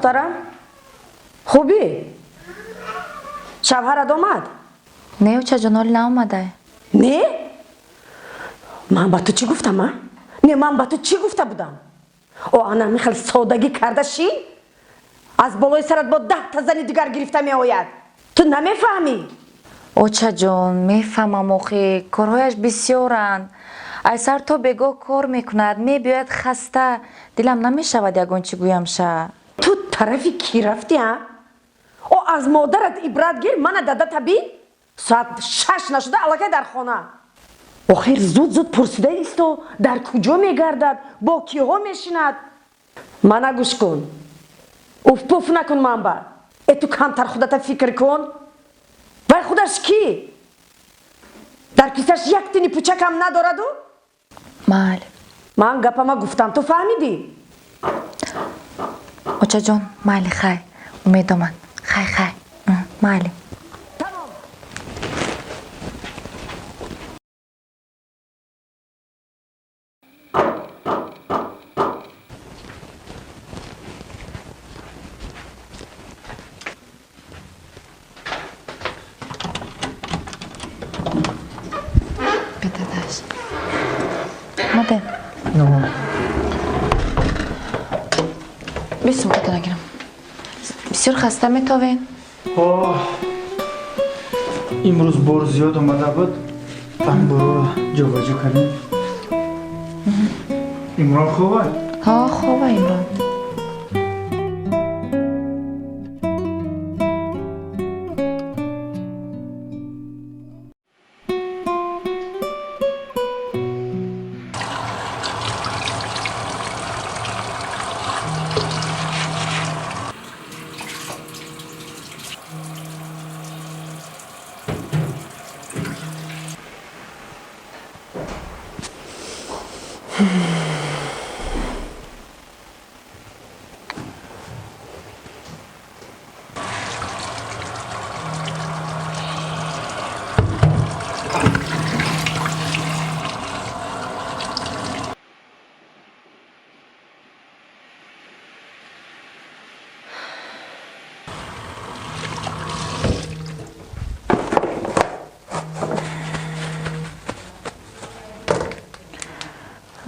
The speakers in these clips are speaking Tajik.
Духтарам, хубӣ? Шавҳарат омад? Не, очаҷон, ҳоле наомада. Не, ман ба ту чӣ гуфтам, а? Не, ман ба ту чӣ гуфта будам? О, ана михел содагӣ карда шин, аз болои сарат бо 10 та зани дигар гирифта меояд. Ту намефаҳмӣ? Очаҷон, мефаҳмам, охи корҳояш бисёранд. Аз сар то бегоҳ кор мекунад, мебиёяд хаста. Дилам намешавад ягон чӣ гӯямша. Ту тарафи кӣ рафтӣ, а? О, аз модарат ибрат гир. Мана дадата бин, соат 6 нашуда аллакай дар хона. Охир зуд зуд пурсида исто, дар куҷо мегардад, бо киҳо мешинад. Мана гӯш кун, уфпуф накун. Манба э, ту камтар худата фикр кун. Вай худаш кӣ? Дар кисаш як тини пучакам надораду. Майли. Ман гапама гуфтам, ту фаҳмидӣ? Очаҷон, майли, хай, умед омад. Хай, хай, майли. Тамом. Бедадаш омадем. Бисумката нагирам, бисёр хаста метовен. Имрӯз бор зиёд омада буд, борро ҷобаҷо кардем. Имрон хуба? Ҳо, хуба Имрон.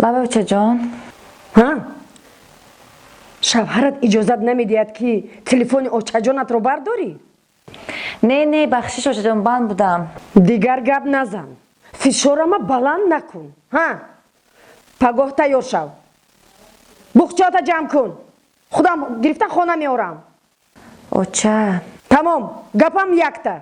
Лаба, очаҷон. Ҳа, шавҳарат иҷозат намедиҳад, ки телефони очаҷонатро бардорӣ? Не, не, бахшиш, очаҷон, банд будам. Дигар гап назан, фишорама баланд накун. Ҳа, пагоҳ тайёр шав, буғчаота ҷамъ кун, худам гирифта хона меорам. Оча. Тамом, гапам якта.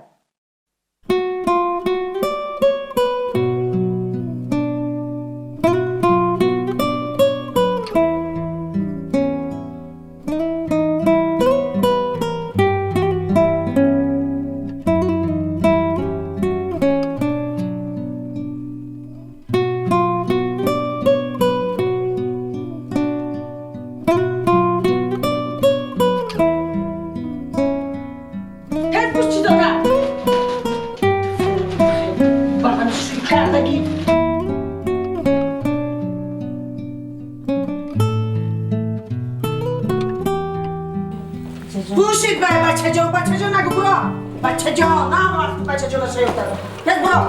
Тез пӯш чизота. Барам кардагӣ. Пӯшид бай, бачаҷон, бачаҷон нагу, буро. Бачаҷон, на вақти бачаҷона шаёфта. Тез буро.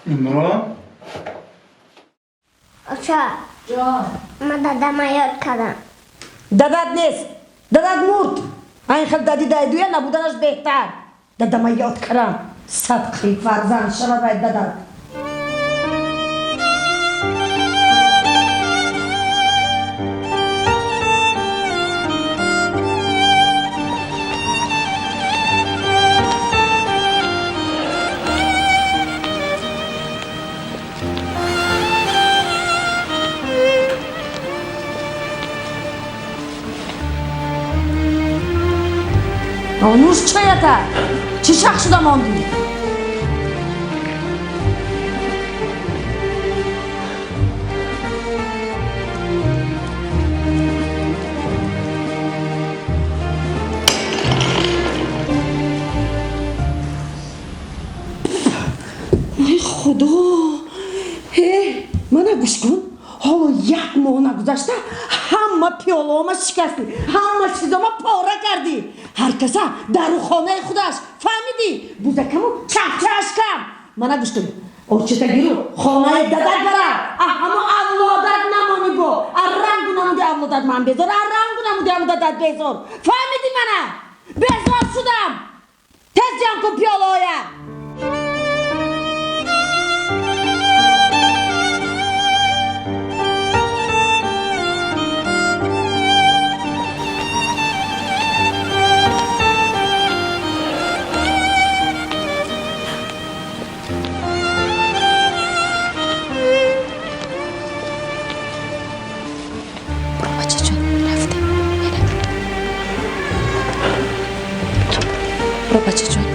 Имрон? Оча. Ҷон. Ман дадама ёд кардам. Дадат нест, дадат мурд. Айн хел дади дайдуя набуданаш беҳтар. Дадама ёд кардам. Садқи фарзанд шавад вай дадат. Нуш чаята? Чӣ шах шуда мондӣ? Ой худо! Э, мана гӯш кун. Ҳоло як моҳ нагузашта ҳама пиёлаома шикастӣ, ҳама чизома пора кардӣ. Ҳар каса дарухонаи худаш, фаҳмидӣ? Бузакаму чахчааш кам. Мана гӯш кун. Очетагиру хонаи дадат бара. А ҳамо авлодат намонӣ бо. А рангу намуди авлодат ман безор, а рангу намуди авлодат безор. Фаҳмидӣ мана? Безор шудам. Тез ҷамъ кун пиёлаоя. Бачаҷон, рафтем. Бро, бачаҷон.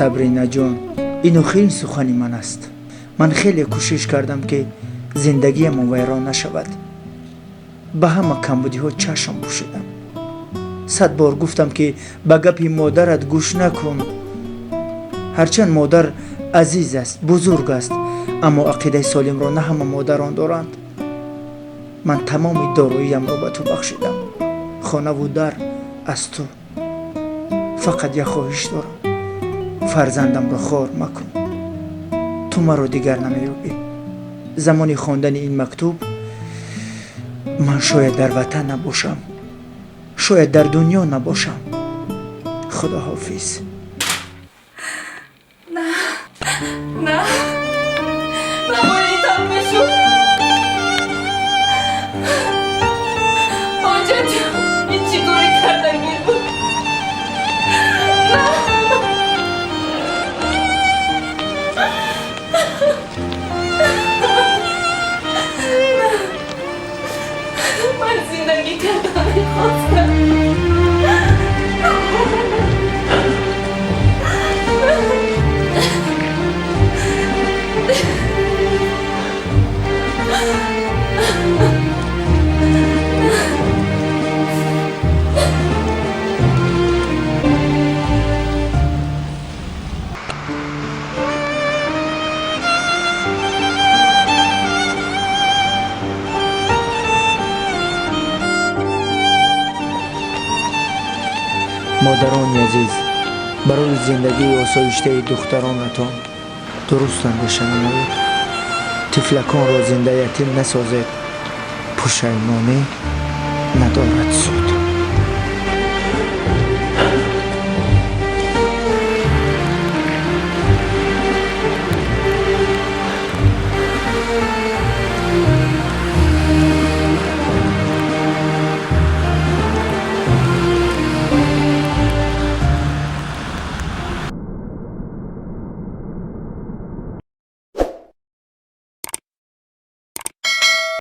Сабринаҷон, ин охирин сухани ман аст. Ман хеле кӯшиш кардам, ки зиндагиамон вайрон нашавад. Ба ҳама камбудиҳо чашм пӯшидам. 100 бор гуфтам, ки ба гапи модарат гӯш накун. Ҳарчанд модар азиз аст, бузург аст, аммо ақидаи солимро на ҳама модарон доранд. Ман тамоми дороиямро ба ту бахшидам. Хонаву дар аз ту. Фақат як хоҳиш дорам. Фарзандамро хор макун. Ту маро дигар намеёбӣ. Замони хондани ин мактуб ман шояд дар ватан набошам, шояд дар дунё набошам. Худоҳофиз. На, на, набояд ин мешуд. Ҳоҷатҷон, ин чӣ кори кардагӣ буд? На. Ман зиндагӣ карда мехостам. Модарони азиз, барои зиндагии осоиштаи духтаронатон дуруст андеша намоед. Тифлаконро зинда ятим насозед. Пушаймонӣ надорад суд.